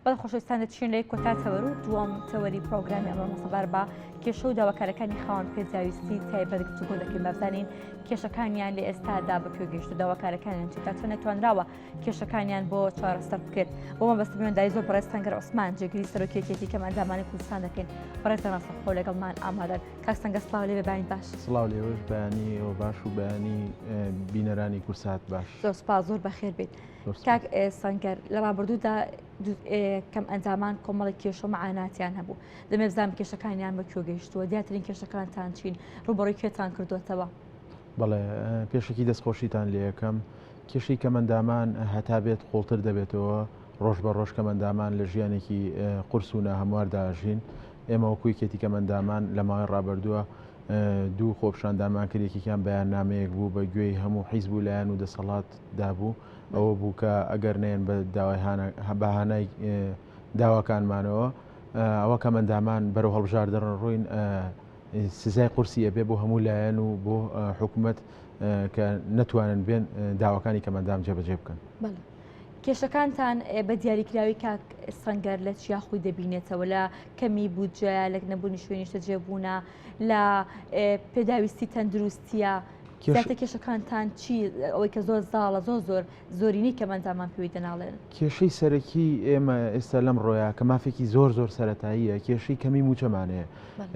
بەڵێ خۆشەویستان دەچین لە کۆتا تەوەر و دووەم تەوەری پرۆگرامی ئەمڕۆ سەبارەت بە کێشە و داواکارەکانی خاوەن پێداویستی تایبەت گفتوگۆ دەکەین بابزانین کێشەکانیان لە ئێستادا بە کوێ گەیشت و داواکارەکانیان چی تا چەند توانراوە کێشەکانیان بۆ چارەسەر بکرێت بۆ مەبەست میوانداری زۆر بەڕێز سەنگەر عوسمان جێگری سەرۆکی یەکێتی کەمئەندامانی کوردستان دەکەین بەڕێزان ڕاستەوخۆ لەگەڵمان ئامادەن کاک سەنگەر سڵاو لێ بێ بەیانی باش. سڵاو لێوەش بەیانی ئێوە باش و بەیانی بینەرانی کورسات باش. زۆر سپاس زۆر بەخێر بێیت. کاک سەنگەر لە ڕابردوودا کەم ئەندامان کۆمەڵی کێشە و معاناتیان هەبوو دەمێ بزانم کێشەکانیان بە کوێ گەیشتووە دیاترین کێشەکانتان چین ڕووبەڕووی کوێتان کردوێتەوە؟ بەڵێ پێشەکی دەستخۆشیتان لێ یەکەم کێشەی کەمەندامان هەتا بێت قوڵتر دەبێتەوە ڕۆژ بە ڕۆژ کەمەندامان لە ژیانێکی قورس و ناهەمواردا ژین ئێمە وەکو یەکێتی کەمەندامان لە ماوەی ڕابردووە دوو خۆپیشاندانمان کرد یەکێکیان بەیاننامەیەک بوو بە گوێی هەموو حیزب و لایەن و دەسەڵات دابوو ئەوە بوو کە ئەگەر نەیەن بە داوای بە هانای داواکانمانەوە ئەوە کەمەندامان بەرەو هەڵبژاردن ڕۆین سزای قورسی ئەبێ بۆ هەموو لایەن و بۆ حکوومەت کە نەتوانن بێن داواکانی کەمەندام جێبەجێ بکەن. کێشەکانتان بە دیاریکراوی کاک سەنگەر لە چیا خۆی دەبینێتەوە لە کەمی بودجەیە لە نەبوونی شوێنی نیشتەجێبوونە لە پێداویستی تەندروستیە زیاتر کێشەکانتان چی ئەوەی کە زۆر زاڵە زۆر زۆر زۆرینەی کەمەندامان پێوی دەناڵێن. کێشەی سەرەکی ئێمە ئێستا لەم ڕۆیە کە مافێکی زۆر زۆر سەرەتاییە کێشەی کەمی مووچەمان هەیە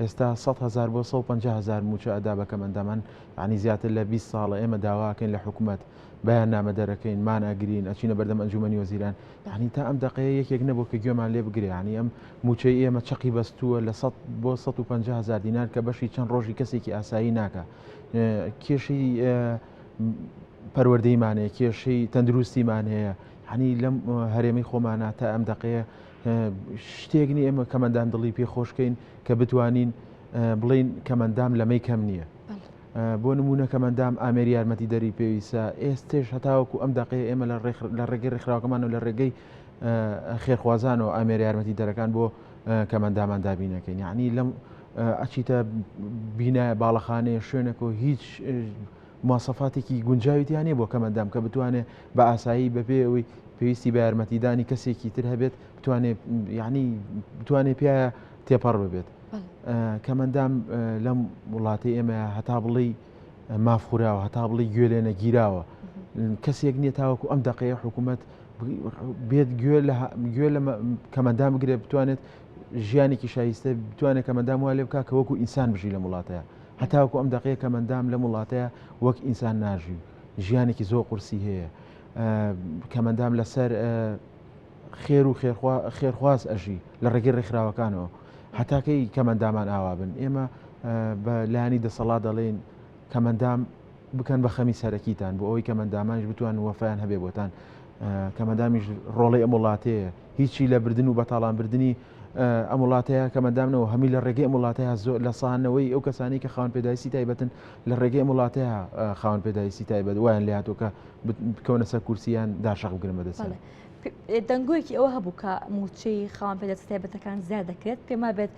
ئێستا 100 هزار بۆ 150 هزار مووچە ئەدا بە کەمەندامان یانی زیاتر لە 20 ساڵە ئێمە داواکەین لە حکوومەت بەیاننامە دەرەکەین، مان ئەگرین، ئەچینە بەردەم ئەنجومەنی وەزیران، یانی تا ئەم دەقەیە یەکێک نەبووە کە گوێمان لێ بگرێ، یانی ئەم مووچەی ئێمە چەقی بەستووە لە 100 بۆ 150 هەزار دینار کە بەشی چەند ڕۆژی کەسێکی ئاسایی ناکا. کێشەی پەروەردەیمان هەیە، کێشەی تەندروستیمان هەیە، یانی لەم هەرێمەی خۆمانە تا ئەم دەقەیە شتێک نییە ئێمە کەمەندان دڵی پێ خۆشکەین کە بتوانین بڵێین کەمەندام لەمەی کەم نییە. بۆ نموونە کەمەندام ئامێری یارمەتیدەری پێویستە، ئێستێش هەتاوەکو ئەم دەقەیە ئێمە لە ڕێگەی ڕێکخراوەکەمان و لە ڕێگەی خێرخوازانەوە ئامێرە یارمەتیدەرەکان بۆ کەمەندامان دابینەکەین یعنی لەم ئەچیتە بینایە باڵەخانەیە شوێنێک و هیچ مواسەفاتێکی گونجاوی تیا نییە بۆ کەمەندام کە بتوانێت بە ئاسایی بەپێ ئەوەی پێویستی بە یارمەتیدانی کەسێکی تر هەبێت بتوانێت یعنی بتوانێت پیاە تێپەڕ ببێت. کەمەندام لەم وڵاتی ئێمە هەتا بڵێی ماف خوراوە هەتا بڵێی گوێ لێ نەگیراوە کەسێک نییە تاوەکو ئەم دەقەیە حکوومەت بێت گوێ لە گوێ لە کەمەندام بگرێت بتوانێت ژیانێکی شایستە بتوانێت کەمەندام وا لێ بکە کە وەکو ئینسان بژی لە وڵاتەیە هەتاوەکو ئەم دەقەیە کەمەندام لەم وڵاتەیە وەک ئینسان ناژی ژیانێکی زۆر قورسی هەیە کەمەندام لەسەر خێر و خێرخواز ئەژی لە ڕێگەی ڕێکخراوەکانەوە هەتاکەی کەمەندامان ئاوا بن ئێمە بە لایانی دەسەڵات دەڵێین کەمەندام بکەن بە خەمی سەرەکیتان بۆ ئەوەی کەمەندامانیش بتوان وەفیان هەبێ بۆتان کەمەندامیش ڕۆڵی ئەم وڵاتەیە هیچی لە بردن و بەتاڵان بردننی ئەم وڵاتەیە کەمەندامنەوە هەمی لە ڕێگەی ئەم وڵاتەیە زۆر لە سانەوەی ئەو کەسانی کە خاوەن پێداویستی تایبەتن لە ڕێگەی ئەم وڵاتەیە خاوەن پێداویستی تایبەت وایان لێهاتووە کە بکەونە سەر کورسیان داشەق بگرن بەدەستیان. دەنگۆیەکی ئەوە هەبوو کە مووچەی خاوەن پێداویستیە تایبەتەکان زیاد دەکرێت پێم وابێت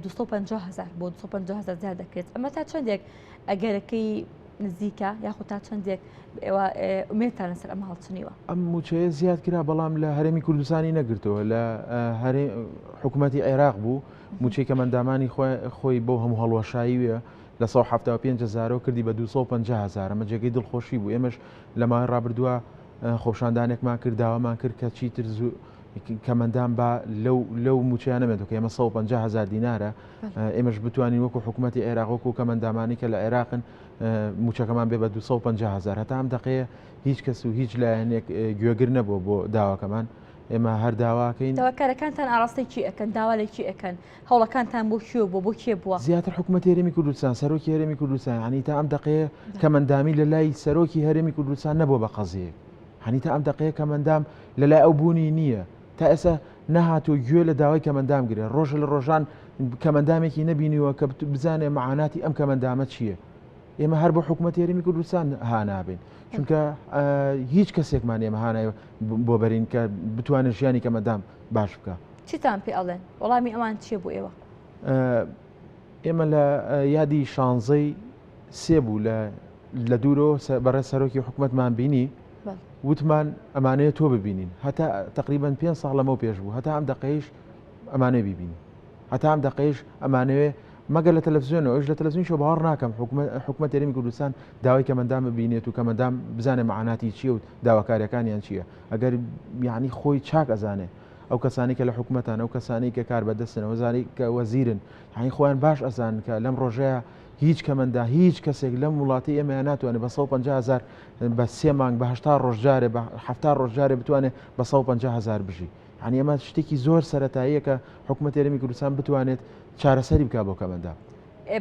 250 هزار بۆ 250 هزار زیاد دەکرێت ئەمە تا چەندێک ئەگەرەکەی نزیکە یاخود تا چەندێک ئێوە ئومێدتان لەسەر ئەمە هەڵچنیوە؟ ئەم مووچەیە زیاد کرا بەڵام لە هەرێمی کوردستانی نەگرتەوە لە حکوومەتی عێراق بوو مووچەی کەمەندامانی خۆی بۆ هەموو هەڵوەشاییوە لە 175 هزارەوە کردی بە 250 هزار ئەمە جێگەی دڵخۆشی بوو ئێمەش لە ماوەی ڕابردووە خۆپیشاندانێکمان کرد داوامان کرد کە چیتر زوو کەمەندام با لەو لەو موچەیان نەمێنێتەوە کە ئێمە 150 هزار دینارە ئێمەش بتوانین وەکو حکوومەتی عێراق وەکو کەمەندامانی کە لە عێراقن موچەکەمان بێ بە 250 هزار هەتا ئەم دەقەیە هیچ کەس و هیچ لایەنێک گوێگر نەبووە بۆ داواکەمان ئێمە هەر داواکەین داواکارەکانتان ئاراستەی کی ئەکەن داوا لە کی ئەکەن هەوڵەکانتان بۆ کوێ بووە بۆ کێ بووە؟ زیاتر حکومەتی هەرێمی کوردستان، سەرۆکی هەرێمی کوردستان، یانی تا ئەم دەقەیە کەمەندامی لە لای سەرۆکی هەرێمی کوردستان نەبووە بە قەزیەیەک. یانی تا ئەم دەقەیە کەمەندام لە لای ئەو بوونی نییە. تا ئێستا نەهاتووە گوێ لە داوای کەمەندام گرێ. ڕۆژە لە ڕۆژان کەمەندامێکی نەبینیوە کە بزانێ مەعاناتی ئەم کەمەندامە چییە. ئێمە هەر بۆ حکومەتی هەرێمی کوردستان هانابین. چونکە هیچ کەسێکمان ئێمە هانای بۆ بەرین کە بتوانێت ژیانی کەمەندام باش بکە. چیتان پێ ئەڵێن؟ وەڵامی ئەوان چییە بۆ ئێوە؟ ئێمە لە یادی شانزەی سێ بوو لە لە دوورەوە بەڕێز سەرۆکی حکوومەتمان بینی. وتمان ئەمانەیە تۆ ببینین هەتا تقریبان پێ ساڵ لەمەو پێش بوو هەتا ئەم دقەیش ئەمانەیە ببینین هەتا ئەم دەقەیش ئەمانەوێ مەگەر لە تەلەفزیۆنەوە ئەویش لە تەلەفزیۆنیشەوە باوەڕ ناکەم حکومەت هەرێمی کوردستان داوای کەمەندام ببینێت و کەمەندام بزانێ مەعاناتی چییە و داواکاریەکانیان چییە ئەگەر یعنی خۆی چاک ئەزانێ ئەو کەسانی کە لە حکومەتان ئەو کەسانی کە کار بەدەستن ئەو زانی کە وەزیرن یعنی خۆیان باش ئەزان کە لەم ڕۆژەیە هیچ کەمەندا هیچ کەسێک لەم وڵاتی ئێمە ناتوانێت بە 150 هزار بە سێ مانگ بە 80 ڕۆژ جارێ بە 70 ڕۆژ جارێ بتوانێت بە 150 هزار بژی یانی ئەمە شتێکی زۆر سەرەتاییە کە حکومەتی هەرێمی کوردستان بتوانێت چارەسەری بکات بۆ کەمئەندام.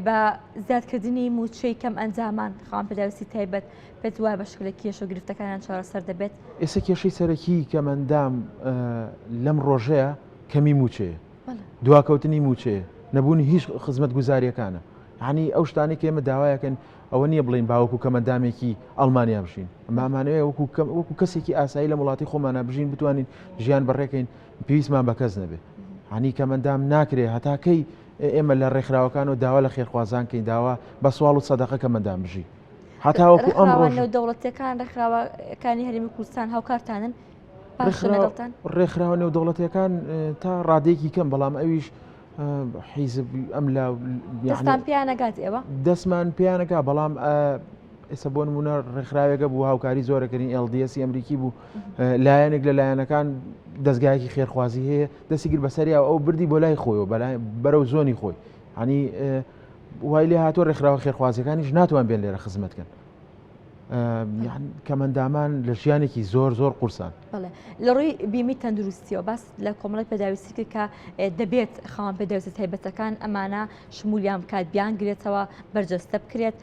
بە زیادکردنی مووچەی کەم ئەندامان، خاوەن پێداویستی تایبەت، پێت وایە بەشێک لە کێشە و گرفتەکانیان چارەسەر دەبێت؟ ئێستا کێشەی سەرەکیی کەمئەندام لەم ڕۆژەیە کەمی مووچەیە، دواکەوتنی مووچەیە، نەبوونی هیچ خزمەتگوزارییەکانە. یانی ئەو شتانەی کە ئێمە داوایەکەین ئەوە نییە بڵێین با وەکو کەمەندامێکی ئەڵمانیا بژین ئەمە ئەمانەوێ وەکو وەکو کەسێکی ئاسایی لە وڵاتی خۆمانە بژین بتوانین ژیان بەڕێکەین پێویستمان بە کەس نەبێ هەنی کەمەندام ناکرێ هەتا کەی ئێمە لە ڕێکخراوەکان و داوا لە خێرخوازان کەین داوا بە سواڵ و سەدەقە کەمەندام بژی هەتاوەکو ئەم ڕۆژ دەوڵەتەکان ڕێکخراوەکانی هەرێمی کوردستان هاوکارتانن ڕێکخراوە نێودەوڵەتیەکان تا ڕادێکی کەم بەڵام ئەویش حیزب ئەم لا دەستان پیانەگات ئێوە دەستمان پیانەکە بەڵام ئێستا بۆ نمونە ڕێکخراوێکە بوو هاوکاری زۆرەکردین LDS ئەمریکی بوو لایەنێک لە لایەنەکان دەستگایەکی خێرخوازی هەیە دەستی گر بەسەریا ئەو بردی بۆ لای خۆی و بەرەو زۆنی خۆی هەنی وای لێ هاتووە ڕێکخراوە خێرخوازیەکانیش ناتوان بێن لێرە خزمەتکەن کەمەندامان لە ژیانێکی زۆر زۆر قورسان. لە ڕووی بیمی تەندروستیەوە باس لە کۆمەڵی پێداویستی کرد کە دەبێت خاوەن پێداویستە تایبەتەکان ئەمانە شمولیان بکات بیانگرێتەوە بەرجەستە بکرێت.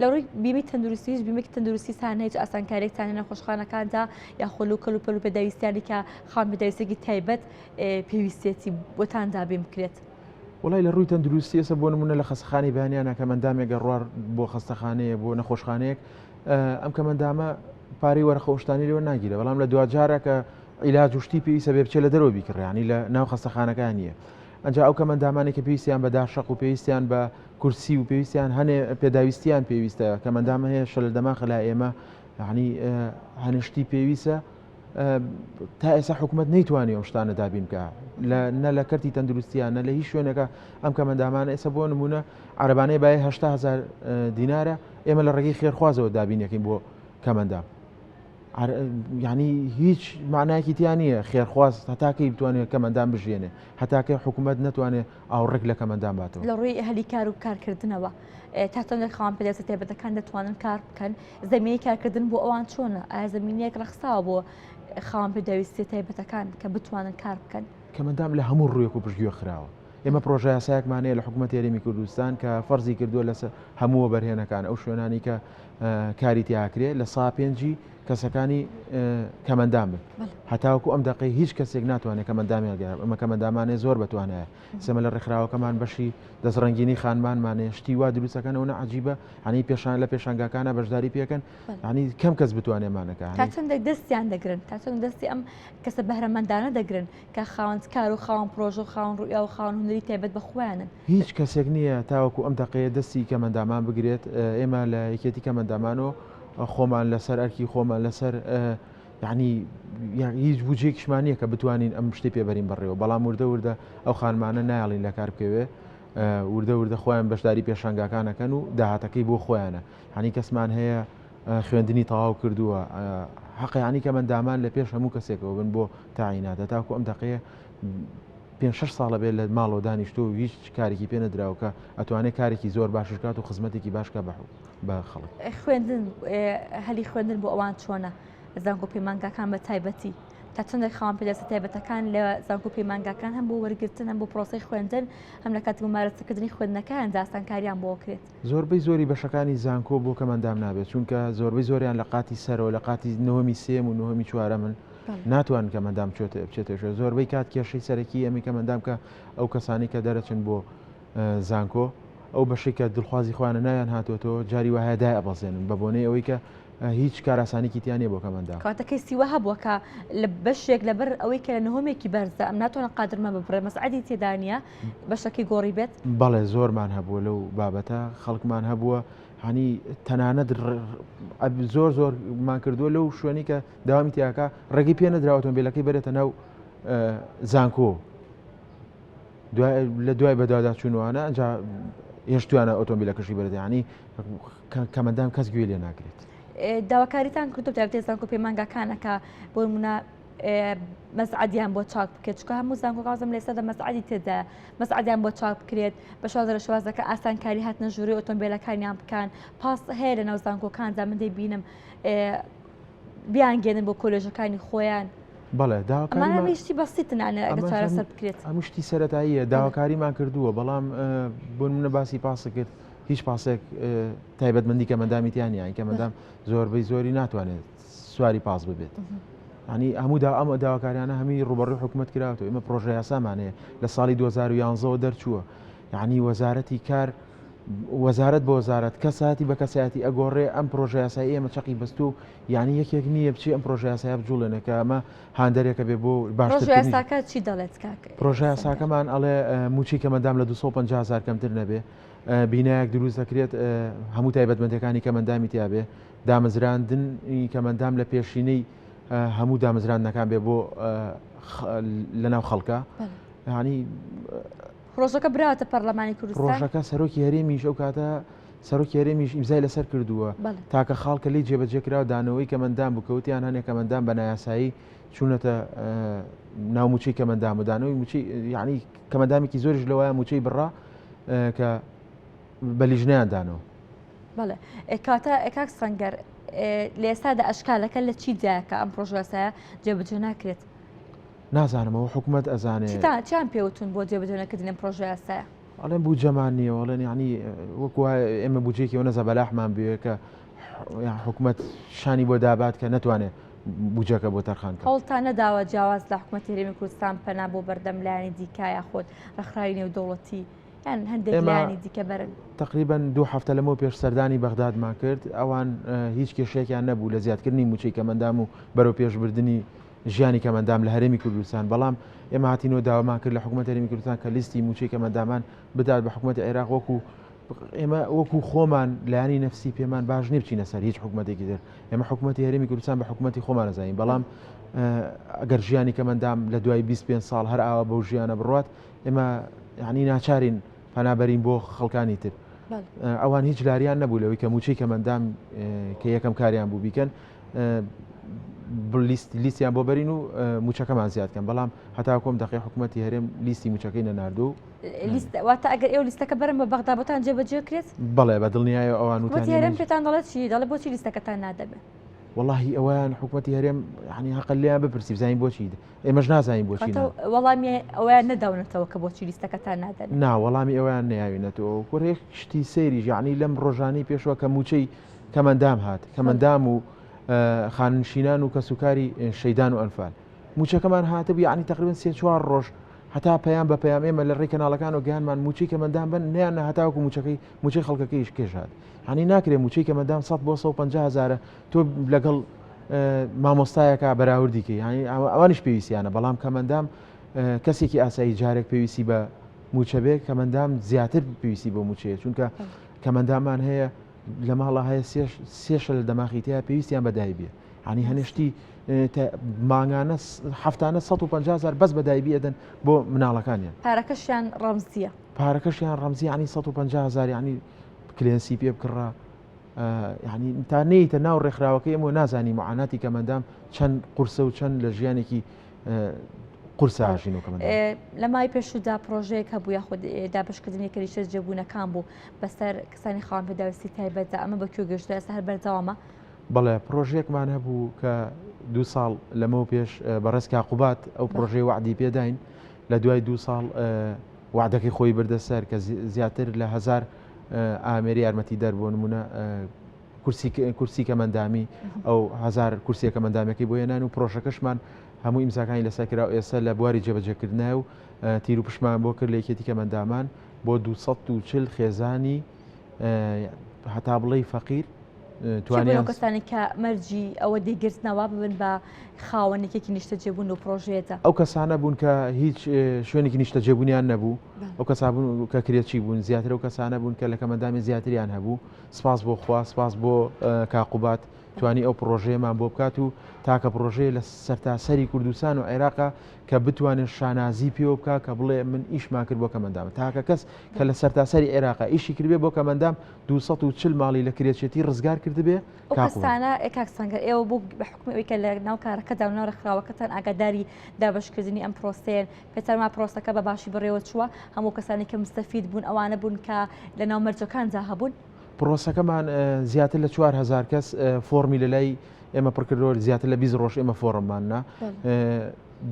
لە ڕووی بیمی تەندروستی هیچ بیمێکی تەندروستی سان هیچ ئاسانکاریێکتان لە نەخۆشخانەکاندا یاخۆ لەو کەل و پەل و پێداویستیانی کە خاوەن پێداویستێکی تایبەت پێویستێتی بۆتان دابین بکرێت. وەڵای لە ڕووی تەندروستی ئێستا بۆ نمونە لە خەستەخانەی بەیانیانە کەمەندامێک گەڕوار بۆ خەستەخانەیە بۆ نەخۆشخانەیەک ئەم کەمەندامە پارەی وەرەخەوشتانی لێوە ناگیرە بەڵام لە دواجارە کە عیلاج و شتی پێویستە بێ بچێت لە دەرەوە بیکڕیانی لە ناو خەستەخانەکان نییە ئەنجا ئەو کەمەندامانێک کە پێویستیان بە داشەق و پێویستیان بە کورسی و پێویستیان هەنێ پێداویستیان پێویستە کەمەندامە هەیە شەل دەماخ لا ئێمە یعنی هەنشتی پێویستە تا ئێستا حکوومەت نەیتوانی ئەم شتانە دابین بکە نە لە کەرتی تەندروستیان نە لە هیچ شوێنەکە ئەم کەمەندامانە ئێستا بۆ نمونە عربانەی بای هزار دینارە ئێمە لە ڕێگەی خێرخوازەوە دابینەکەین بۆ کەمەندام ینی هیچ معنایەکی تیا نییە خێرخواز هەتاکەی بتوانێت کەمەندام بژێنێ هەتاکەی حکوومەت نتوانێت ئاوڕێک لە کەمەندام باتەوە لە ڕووی هەلی کار و کارکردنەوە تا چەندێک خاوەن پێداویستە تایبەتەکان دەتوانن کار بکەن زمینەی کارکردن بۆ ئەوان چۆنە؟ ئایا زمینەیەک ڕەخساوە بۆ خاوەن پێداویستیە تایبەتەکان کە بتوانن کار بکەن؟ کەمەندام لە هەموو ڕوویەک و پشتگوێ خراوە. ئێمە پرۆژە یاسایەکمان هەیە لە حکوومەتی هەرێمی کوردستان کە فەرزی کردووە لەسەر هەموو وەبەرهێنەکان ئەو شوێنانی کە کاری تیاکرێ لە سا پێنجی کەسەکانی کەمەندام بن هەتاوەکو ئەم دەقەی هیچ کەسێک ناتوانێت کەمەندامیان گەر ئەمە کەمەندامانێ زۆر بەتوانایە سەمە لە ڕێکخراوەکەمان بەشی دەستڕەنگینی خانمانمانێ شتی وا دروستەکەن ئەوە عجیبە هەنی پێشان لە پێشانگاکانە بەشداری پێکەن هەنی کەم کەس بتوانێمانەکە تا چەندێک دەستیان دەگرن تا چەند دەستی ئەم کەسە بەهرەمەندانە دەگرن کە خاوەن کار و خاوەن پرۆژە و خاوەن ڕوئیا و خاوەن هونەری تایبەت بە خۆیانن. هیچ کەسێک نییە تاوەکو ئەم دەقەیە دەستی کەمەندامان بگرێت ئێمە لە یەکێتی کەمەندامان و خۆمان لەسەر ئەرکی خۆمان لەسەر یعنی هیچ بودجەیەکیشمان نییە کە بتوانین ئەم شتەی پێبەرین بەڕێوە بەڵام وردە وردە ئەو خانمانە نایڵین لە کار بکەوێ وردە وردە خۆیان بەشداری پێشانگاکانەکەن و داهاتەکەی بۆ خۆیانە هەنی کەسمان هەیە خوێندنی تەواو کردووە حەقیانی کە مندامان لە پێش هەموو کەسێکەوە بن بۆ تاعیناتە تاکو ئەم دقەیە پێ شش ساڵە بێت لە ماڵەوە دانیشتۆ و هیچ کارێکی پێ نەدراوە کە ئەتوانێت کارێکی زۆر باشش کات و خزمەتێکی باشکە بە بە خەڵک. خوێندن هەلی خوێندن بۆ ئەوان چۆنە؟ زانکۆ پەیمانگاکان بە تایبەتی تا چەندێک خاوەن پێداویستە تایبەتەکان لە زانکۆ پەیمانگاکان هەم بۆ وەرگرتن هەم بۆ پرۆسەی خوێندن هەم لە کاتی ممارەسەکردنی خوێندنەکەیاندا ئاسانکاریان بۆ کرێت. زۆربەی زۆری بەشەکانی زانکۆ بۆ کەمئەندام نابێت چونکە زۆربەی زۆریان لە قاتی سەرەوە لە قاتی نهۆمی سێیەم و نهۆمی چوارەمن ناتوانن کەمئەندام بچێتە شوێن زۆربەی کات کێشەی سەرەکی ئەمی کەمئەندام کە ئەو کەسانی کە دەرەچن بۆ زانکۆ ئەو بەشەی کە دڵخوازی خۆیانە ناویان هاتووەتەوە جاری وایە دای ئەبەزێنن بە بۆنەی ئەوەی کە. هیچ کاراسانیکی تیا نیە بۆ کەمەندام. کەواتە کەیسی وەها بووە کە لە بەشێک لەبەر ئەوەی کە لە نهۆمێکی بەرزە ئەم ناتوانن قادرمە ببڕێ مەسعەدی تێدا نییە بەشەکەی گۆڕی بێت؟ بەڵێ زۆرمان هەبووە لەو بابەتە خەڵکمان هەبووە هەنی تەنانەت زۆر زۆرمان کردووە لەو شوێنی کە داوامی تیاکە ڕێگەی پێ نەدراوە ئۆتۆمبیلەکەی بەرێتە ناو زانکۆ لە دوای بەدواداچوونوانە ئەجا هێشتویانە ئۆتۆمبیلەکەشی بەرێت ینی کەمەندام کەس گوێ لێ ناگرێت. داواکاریتان کردو تایبەتی زانکۆ پەیمانگاکانەکە بۆ نمونە مەسعدیان بۆ چاک بکرێت چکە هەموو زانکۆکازم لە سەدە مەسعدی تێدا مەسعدیان بۆ چاک بکرێت بە شازە لە شێوازەکە ئاسانکاری هاتنە ژووری ئۆتۆمبیلەکانیان بکەن پاس هەیە لە ناو زانکۆکاندا من دەیبینم بیانگەێنن بۆ کۆلێژەکانی خۆیان. بەڵێ داواکاریمان شتی بەسیتن ئەگەر چارەسەر بکرێت. هەموو شتی سەرەتاییە داواکاریمان کردووە بەڵام بۆ نمونە باسی پاس کرد هیچ پاسێک تایبەتمەندی کەمەندامی تیا نییە کەمەندام زۆربەی زۆری ناتوانێت سواری پاس ببێت. ینی هەموو دا ئەمە داواکاریانە هەمی ڕوبەڕوی حکوومەت کراوەتەوە ئێمە پرۆژە یاسامان هەیە لە ساڵی 2011ەوە دەرچووە یعنی وەزارەتی کار وەزارەت بۆ وەزارەت کەسایەتی بە کەسایەتی ئەگۆڕێ ئەم پرۆژە یاسایی ئێمە چەقی بەستوو و یانی یەکێک نییە بچێ ئەم پرۆژە یاسایە بجوڵێنێ کە ئەمە هاندەرێکە بێ بۆ باشترکردنی پرۆژە یاساکە چی دەڵێت کاک پرۆژە یاساکەمان ئەڵێ مووچەی کەمەندام لە 250 هەزار کەمتر نەبێ بینایەک دروست دەکرێت هەموو تایبەتمەندەکانی کەمەندامی تیا بێ دامەزراندنی کەمەندام لە پێشینەی هەموو دامەزراندنەکان بێ بۆ لەناو خەڵکە ینی پرۆژەکە براوەتە پەرلەمانی کوردستان؟ پرۆژەکە سەرۆکی هەرێمیش ئەو کاتە سەرۆکی هەرێمیش ئیمزای لەسەر کردووە. تاکە خاڵ کە لێی جێبەجێ کرا دانەوەی کەمەندام بوو کە وتیان هەنێ کەمەندام بە نایاسایی چوونەتە ناو مووچەی کەمەندام و دانەوەی مووچەی یعنی کەمەندامێکی زۆریش لەوایە مووچەی بڕا کە بە لیژنەیان دانەوە. بەڵێ کاتە کاک سەنگەر لە ئێستادا ئەشکالەکە لە چی دایە کە ئەم پرۆژەسایە جێبەجێ ناکرێت؟ نازانم ئەوە حکومەت ئەزانێ. چیتان چیان پێ وتون بۆ جێبەجێ نەکردنی ئەم پرۆژە یاسایە؟ ئەڵێن بودجەمان نییە ئەڵێن یعنی وەکو وایە ئێمە بودجەیەکی ئەوەنە زەبەلاحمان بوێ کە حکومەت شانی بۆ دابات کە نەتوانێت بودجەکە بۆ تەرخان کات. هەوڵتان نەداوە جیاواز لە حکومەتی هەرێمی کوردستان پەنا بۆ بەردەم لایەنی دیکە یاخود ڕێکخراوی نێودەوڵەتی یان هەندێک لایەنی دیکە بەرن؟ تەقریبەن دوو هەفتە لەمەو پێش سەردانی بەغدادمان کرد، ئەوان هیچ کێشەیەکیان نەبوو لە زیادکردنی مووچەی کەمئەندام و بەرەوپێشبردنی ژیانی کەمئەندام لە هەرێمی کوردستان، بەڵام ئێمە هاتینەوە داوامان کرد لە حکوومەت هەرێمی کوردستان کە لیستی مووچەی کەمئەندامان بدات بە حکوومەتی عێراق وەکو ئێمە وەکو خۆمان لایەنی نەفسی پێمان باش نیە بچینە سەر هیچ حکوومەتێکی تر ئێمە حکوومەتی هەرێمی کوردستان بە حکوومەتی خۆمان ئەزانین بەڵام ئەگەر ژیانی کەمئەندام لە دوای 25 ساڵ هەر ئاوا بەو ژیانە بڕوات ئێمە یعنی ناچارین پەنابەرین بۆ خەڵکانی تر ئەوان هیچ لاریان نەبوو لەوەی کە مووچەی کەمئەندام کە یەکەم کاریان بوو بیکەن لیستیان بۆ بەرین و موچەکەمان زیاد کەن بەڵام هەتا کۆم دەقی حکوومەتتی هەرێم لیستی موچەکەی نەناردو واتە ئەگەر ئێوە لیستەکە بەرن بە بەغدا بۆتان جێبەجێ کرێت بەڵێ بە دڵنیایە ئەوان حکوومەتی هەرێم پێتان دەڵێت چی دەڵێ بۆچی لیستەکەتان نادەبێ وەڵاهی ئەویان حکوومەتتی هەرێم ینی هەقل لێیان بپرسی بزانین بۆچی ئێمەش نازانین بۆچی وەڵامی ئەویان نەداونەتەوە کە بۆچی لیستەکەتان نادەن نا وەڵامی ئەویان نەیاوینەتەوە کوڕێک شتی سەیریش یعنی لەم ڕۆژانی پێشوە کە موچەی کەمەندام هات کەمەندام و خاننشینان و کەسوکاری شەیدان و ئەنفال موچەکەمان هاتبوو یعنی تقریبا سێ چوار ڕۆژ هەتا پەیام بە پەیام ئێمە لە ڕێی کەناڵەکان و گەیانمان موچەی کەمەندام بن نیان هەتاوەکو موچەکەی موچەی خەڵکەکەیش کێش هات هەنی ناکرێ موچەی کەمەندام 100 بۆ 150 هزارە تۆ لەگەڵ مامۆستایەکە بەراوردی کەی یعنی ئەوانیش پێویستیانە بەڵام کەمەندام کەسێکی ئاسایی جارێک پێویستی بە موچە بێ کەمەندام زیاتر پێویستی بۆ موچەیە چونکە کەمەندامان هەیە لە ماڵا هەیە سێشە لە دەماخی تیا پێویستیان بە دایبیە هەنی هەنێشتی مانگانە هەفتانە 150 هزار بەس بە دایبی ئەدەن بۆ مناڵەکانیان پارەکەشیان ڕەمزیە پارەکەشیان ڕەمزی ینی 150 هزار ینی کلێنسی پێ بکڕە ینی تا نەیتە ناو ڕێکخراوەکەی ئەمە نازانی معاناتی کەمەندام چەند قورسە و چەند لە ژیانێکی قورسە ئاژین و کەمەندام. لە ماوەی پێشوودا پڕۆژەیەک هەبوو یاخود دابەشکردنی کەلیشە جێبوونەکان بوو بەسەر کەسانی خاوەن پێداویستی تایبەتدا ئەمە بە کوێ گەشتووە ئێستا هەر بەردەوامە؟ بەڵێ پڕۆژەیەکمان هەبوو کە دوو ساڵ لەمەو پێش بەڕێز کاک قوباد ئەو پڕۆژەی وەعدی پێداین لە دوای دوو ساڵ وەعدەکەی خۆی بردە سەر کە زیاتر لە هەزار ئامێری یارمەتیدەر بۆ نمونە کورسی کورسی کەمەندامی ئەو هەزار کورسیە کەمەندامیەکەی بۆ هێنان و پرۆژەکەشمان هەموو ئیمزاکانی لەسەر کرا و ئێستا لە بواری جێبەجێکردنایە و تیر و پشمان بۆ کرد لە یەکێتی کەمەندامان بۆ 240 خێزانی هەتا بڵێی فەقیر توانیان کەسانی کە مەرجی ئەوە دەیگرتنەوە ببن بە خاوەن یەکێکی نیشتەجێبوون و پرۆژەیەدا؟ ئەو کەسانە بوون کە هیچ شوێنێکی نیشتەجێبوونیان نەبوو، ئەو کەسان بوون کە کرێچی بوون، زیاتر ئەو کەسانە بوون کە لە کەمەندامی زیاتریان هەبوو. سپاس بۆ خوا، سپاس بۆ کاقوبات توانی ئەو پڕۆژەیەمان بۆ بکات و تاکە پڕۆژەیە لە سەرتاسەری کوردستان و عێراقا کە بتوانێت شانازی پێوە بکا کە بڵێ من ئیشمان کرد بۆ کەمەندام. تاکە کەس کە لە سەرتاسەری عێراقا ئیشی کردبێ بۆ کەمەندام 240 ماڵی لە کرێچێتی ڕزگار کردبێ ئەو کەسانە کاک سەنگەر ئێوە بۆ بە حوکمی ئەوەی کە لە ناو کارەکەدا و ناو ڕێکخراوەکەتان ئاگاداری دابەشکردنی ئەم پرۆسەیەن پێتان وا پرۆسەکە بە باشی بەڕێوە چووە هەموو کەسانی کە مستەفید بوون ئەوانە بوون کە لە ناو مەرجەکاندا هەبوون؟ پرۆسەکەمان زیاتر لە 4000 کەس فۆڕمی لە لای ئێمە پڕکردەوە زیاتر لە 20 ڕۆژ ئێمە فۆڕممان نا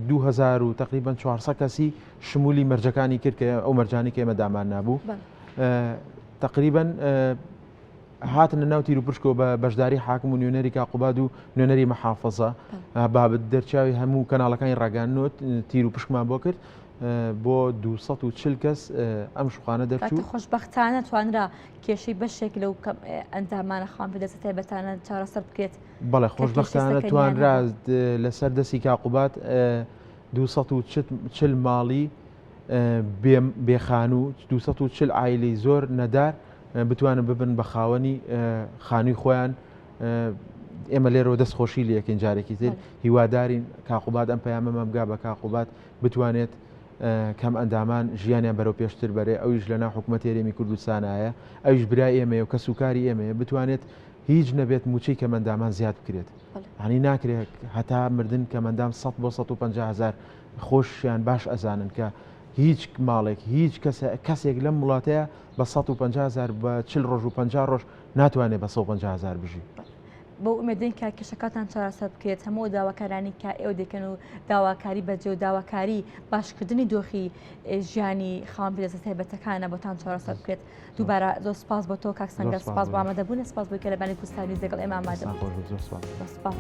2000 و تقریبا 400 کەسی شمولی مەرجەکانی کرد کە ئەو مەرجانی کە ئێمە دامان نابوو تقریبا هاتنە ناو تیروپشکەوە بە بەشداری حاکم و نوێنەری کاقوباد و نوێنەری مەحافەزە بابت دەرچوی هەموو کەناڵەکانی ڕاگەیاندن تیروپشکمان بۆ کرد بۆ 240 کەس ئەم شوقانە دەرچوو. خۆشبەختانە توانرا کێشەی بەشێک لەو ئەندامانە خاوەن پێدەستە تایبەتانە چارەسەر بکرێت. بەڵێ خۆشبەختانە توانرا لەسەر دەستی کاقوبات 240 ماڵی بێ خانوو 240 عایلەی زۆر نەدار بتوانن ببن بە خاوەنی خانووی خۆیان ئێمە لێرەوە دەست خۆشی لەکەین جارێکی تر هیوادارین کاقوبات ئەم پەیامەمان بگا بە کاقوبات بتوانێت کەم ئەندامان ژیانیان بەرەو پێشتر بەرێ ئەویش لە ناو حکوومەت هەرێمی کوردستانایە ئەویش برای ئێمەیە و کەس و کاری ئێمەیە بتوانێت هیچ نەبێت موچەی کەمەندامان زیاد بکرێت هەنی ناکرێت هەتا مردن کەمەندام 100 بۆ 150 هزار خۆشیان باش ئەزانن کە هیچ ماڵێک هیچ کەسێک لەم وڵاتەیە بە 150 هزار بە 40 ڕۆژ و 50 ڕۆژ ناتوانێت بە 150 هزار بژی. بەو ئومێدەین کە کێشەکانتان چارەسەر بکرێت، هەموو ئەو داواکارانەی کە ئێوە دەیکەن و داواکاری بەجێ و داواکاری باشکردنی دۆخی ژیانی خاوەن پێدەستە تایبەتەکانە بۆتان چارەسەر بکرێت. دووبارە زۆر سپاس بۆ تۆ کاک سەنگەر، سپاس بۆ ئامادەبوونت، سپاس بۆی کە لە بانی کوردستان نیوز لەگەڵ ئێمە ئامادە بوویت. زۆر سپاس. زۆر سپاس.